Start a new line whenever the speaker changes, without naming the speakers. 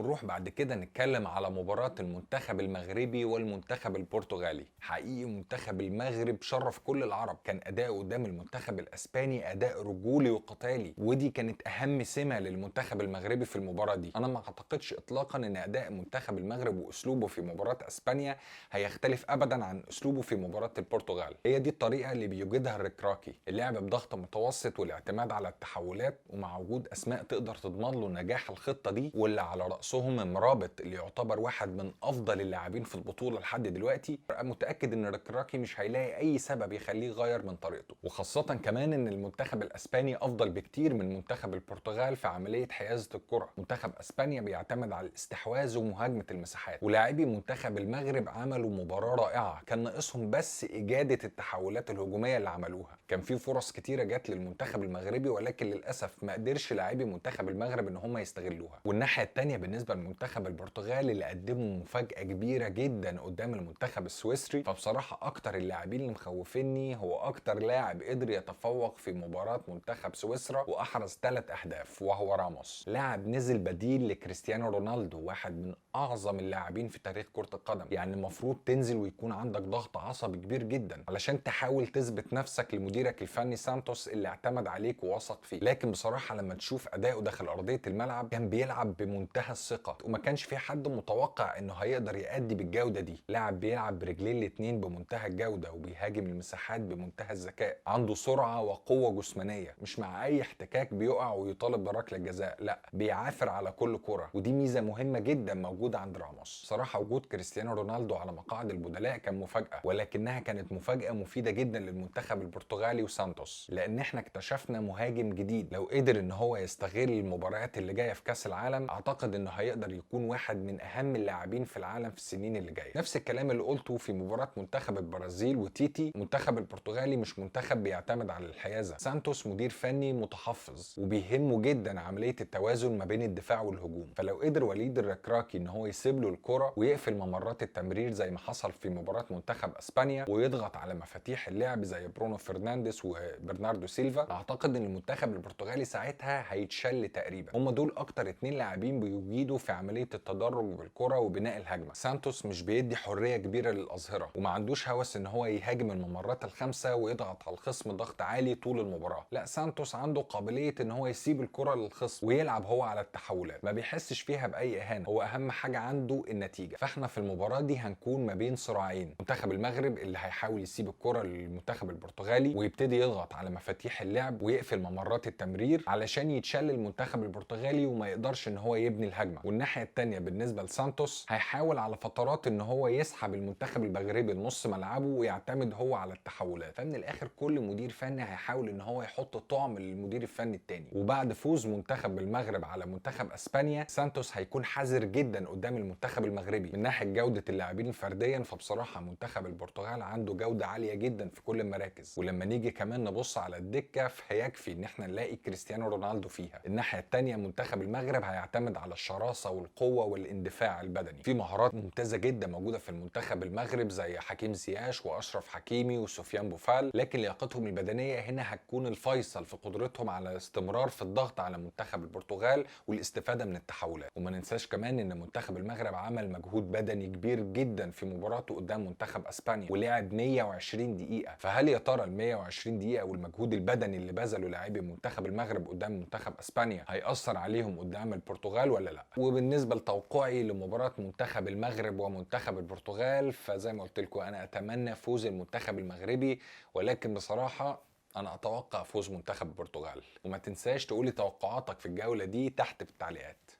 ونروح بعد كده نتكلم على مباراة المنتخب المغربي والمنتخب البرتغالي. حقيقي منتخب المغرب شرف كل العرب، كان أداؤه قدام المنتخب الأسباني أداء رجولي وقتالي، ودي كانت أهم سمة للمنتخب المغربي في المباراة دي. أنا ما أعتقدش إطلاقا أن أداء منتخب المغرب وأسلوبه في مباراة أسبانيا هيختلف أبدا عن أسلوبه في مباراة البرتغال. هي دي الطريقة اللي بيوجدها الركراكي، اللعب بضغط متوسط والاعتماد على التحولات، ومع وجود أسماء تقدر تضمن له نجاح الخطة دي، واللي على رأسهم مرابط اللي يعتبر واحد من أفضل اللاعبين في البطولة لحد دلوقتي. متأكد إن الركراكي مش هيلاقي أي سبب يخليه يغير من طريقته، وخاصة كمان إن المنتخب الأسباني أفضل بكتير من منتخب البرتغال في عملية حيازة الكرة. منتخب أسبانيا بيعتمد على الاستحواذ ومهاجمة المساحات، ولاعبي منتخب المغرب عملوا مباراة رائعة، كان ناقصهم بس إجادة التحولات الهجومية اللي عملوها. كان في فرص كتيرة جت للمنتخب المغربي، ولكن للأسف ما قدرش لاعبي منتخب المغرب إن هم يستغلوها. والناحية التانية بالنسبة للمنتخب البرتغالي اللي قدموا مفاجأة كبيرة جدا قدام المنتخب السويسري، فبصراحة أكتر اللاعبين اللي مخوفيني هو أكتر لاعب قدر يتفوق في مباراة منتخب سويسرا وأحرز 3 أهداف، وهو راموس. لاعب نزل بديل لكريستيانو رونالدو، واحد من أعظم اللاعبين في تاريخ كرة القدم. يعني المفروض تنزل ويكون عندك ضغط عصبي كبير جدا علشان تحاول تثبت نفسك لمديرك الفني سانتوس اللي اعتمد عليك ووثق فيه. لكن بصراحة لما تشوف أداؤه داخل أرضية الملعب كان بيلعب بمنتهى الثقة، وما كانش في حد متوقع انه هيقدر يأدي بالجودة دي. لاعب بيلعب برجليه الاتنين بمنتهى الجودة، وبيهاجم المساحات بمنتهى الذكاء، عنده سرعة وقوة جسمانية، مش مع أي احتكاك بيقع ويطالب بركلة جزاء، لا بيعافر على كل كرة، ودي ميزة مهمة جدا موجودة عند راموس. صراحة وجود كريستيانو رونالدو على مقاعد البدلاء كان مفاجأة، ولكنها كانت مفاجأة مفيدة جدا للمنتخب البرتغالي وسانتوس، لأن احنا اكتشفنا مهاجم جديد لو قدر ان هو يستغل المباريات اللي جاية في كأس العالم اعتقد انه هيقدر يكون واحد من اهم اللاعبين في العالم في السنين اللي جاية. نفس الكلام اللي قلته في مباراة منتخب البرازيل وتيتي، منتخب البرتغالي مش منتخب بيعتمد على الحيازة. سانتوس مدير فني متحفظ وبيهمه جدا عملية التوازن ما بين الدفاع والهجوم، فلو قدر وليد الركراكي ان هو يسيب له الكرة ويقفل ممرات التمرير زي ما حصل في مباراة منتخب اسبانيا، ويضغط على مفاتيح اللعب زي برونو فرنانديز وبرناردو سيلفا، اعتقد ان المنتخب البرتغالي ساعتها هيتشل تقريبا. هم دول اكتر 2 لاعبين بيجيدوا في عملية التدرج بالكرة وبناء الهجمة. سانتوس مش بيدي حرية كبيرة للأظهرة، وما عندوش هوس ان هو يهاجم الممرات الخمسة ويضغط على الخصم ضغط عالي طول المباراة، لا سانتوس عنده قابلية ان هو يسيب الكرة للخصم ويلعب هو على التحولات، ما بيحسش فيها بأي إهانة، هو اهم حاجة عنده النتيجة. فاحنا في المباراة دي هنكون ما بين صراعين، منتخب المغرب اللي هيحاول يسيب الكرة للمنتخب البرتغالي ويبتدي يضغط على مفاتيح اللعب ويقفل ممرات التمرير علشان يتشل المنتخب البرتغالي وما يقدرش ان هو يبني الهجمة، والناحية الثانية بالنسبة لسانتوس هيحاول على فترات ان هو يسحب المنتخب المغربي لنص ملعبه ويعتمد هو على التحولات. فمن الاخر كل مدير فني هيحاول ان هو يحط طعم للمدير الفني الثاني. وبعد فوز منتخب المغرب على منتخب اسبانيا، سانتوس هيكون حذر جدا قدام المنتخب المغربي من ناحية جوده اللاعبين فرديا. فبصراحة منتخب البرتغال عنده جوده عالية جدا في كل المراكز، ولما نيجي كمان نبص على الدكة فهيكفي ان احنا نلاقي كريستيانو رونالدو فيها. الناحية الثانية منتخب المغرب هيعتمد على الشراسه والقوه والاندفاع البدني، في مهارات ممتازة جدا موجودة في المنتخب المغرب زي حكيم زياش واشرف حكيمي وسفيان بوفال، لكن لياقتهم البدنية هنا هتكون الفيصل في قدرتهم على الاستمرار في الضغط على منتخب البرتغال والاستفادة من التحولات. وما ننساش كمان ان منتخب المغرب عمل مجهود بدني كبير جدا في مباراته قدام منتخب اسبانيا ولعب 120 دقيقة، فهل يا ترى ال 120 دقيقة والمجهود البدني اللي بذله لاعبي منتخب المغرب قدام منتخب اسبانيا هيأثر عليهم قدام البرتغال ولا لا؟ وبالنسبة لتوقعي لمباراة منتخب المغرب ومنتخب البرتغال، فزي ما قلت لكم انا اتمنى فوز المنتخب المغربي، ولكن بصراحة انا اتوقع فوز منتخب البرتغال. وما تنساش تقولي توقعاتك في الجولة دي تحت في التعليقات.